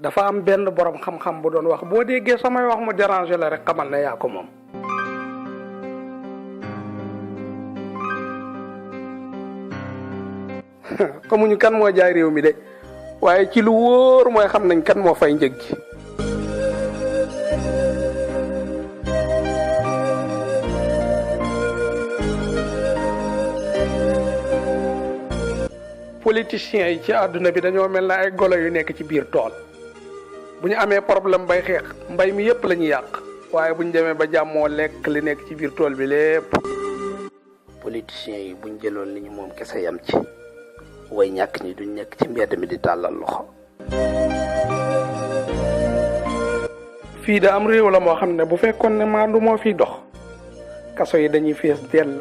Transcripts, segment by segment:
dafa am benn borom xam-xam bu doon wax boo déggee samay wax mu déranger la rek xamal ne yaa ko moom. xamuñu kan moo jaay réew mi de waaye ci lu wóor mooy xam nañ kan moo fay njëg gi. politiciens yi ci àdduna bi dañoo mel na ay golo yu nekk ci biir tool bu ñu amee problème bay xeex mbay mi yépp la ñuy yàq waaye bu ñu demee ba jàmmoo lekk li nekk ci biir tool bi lépp. politiciens yi buñ jëloon li ñu moom kese yam ci way ñàkk ñi duñ nekk ci mbedd mi di tàllal loxo. fii da am réew la moo xam ne bu fekkoon ne maandu moo fiy dox kaso yi dañuy fees dell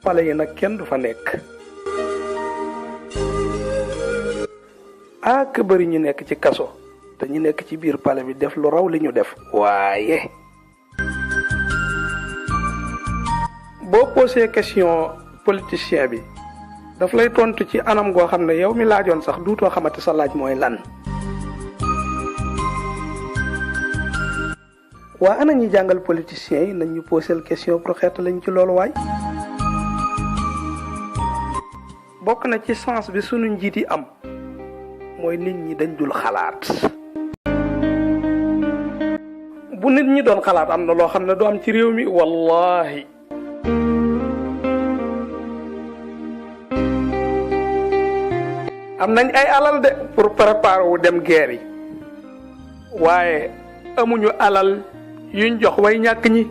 pale yi nag kenn du fa nekk. ak bëri ñu nekk ci kaso te ñu nekk ci biir palais bi def lu raw li ñu def. waaye boo posé question politicien bi daf lay tontu ci anam goo xam ne yow mi laajoon sax duutoo xamante sa laaj mooy lan. waa ana ñi jàngal politiciens yi nañ ñu posé question pour xeet lañ ci loolu waay. bokk na ci sens bi sunu njiit yi am. mooy nit ñi dañ dul xalaat bu nit ñi doon xalaat am na loo xam ne du am ci réew mi wallahi. am nañ ay alal de pour préparer wu dem guerre yi waaye amuñu alal yuñ jox way ñàkk ñi.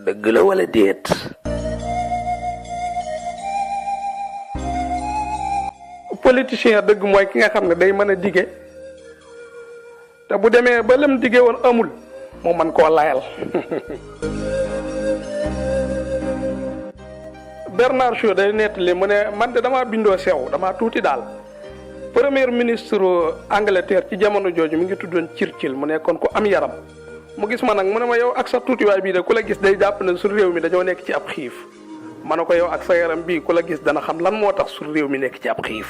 dëgg la wala déet. politicien dëgg mooy ki nga xam ne day mën a dige te bu demee ba lem dige woon amul mu mën koo layal. Bernard Shaw day nettali mu ne man de damaa bindoo sew damaa tuuti daal. premier ministre Angleterre ci jamono jooju mi ngi tuddoon Churchill mu nekkoon ko am yaram mu gis ma nag mu ne ma yow ak sa tuutiwaay bii de ku la gis day jàpp ne suñu réew mi dañoo nekk ci ab xiif. ma ne ko yow ak sa yaram bii ku la gis dana xam lan moo tax suñu réew mi nekk ci ab xiif.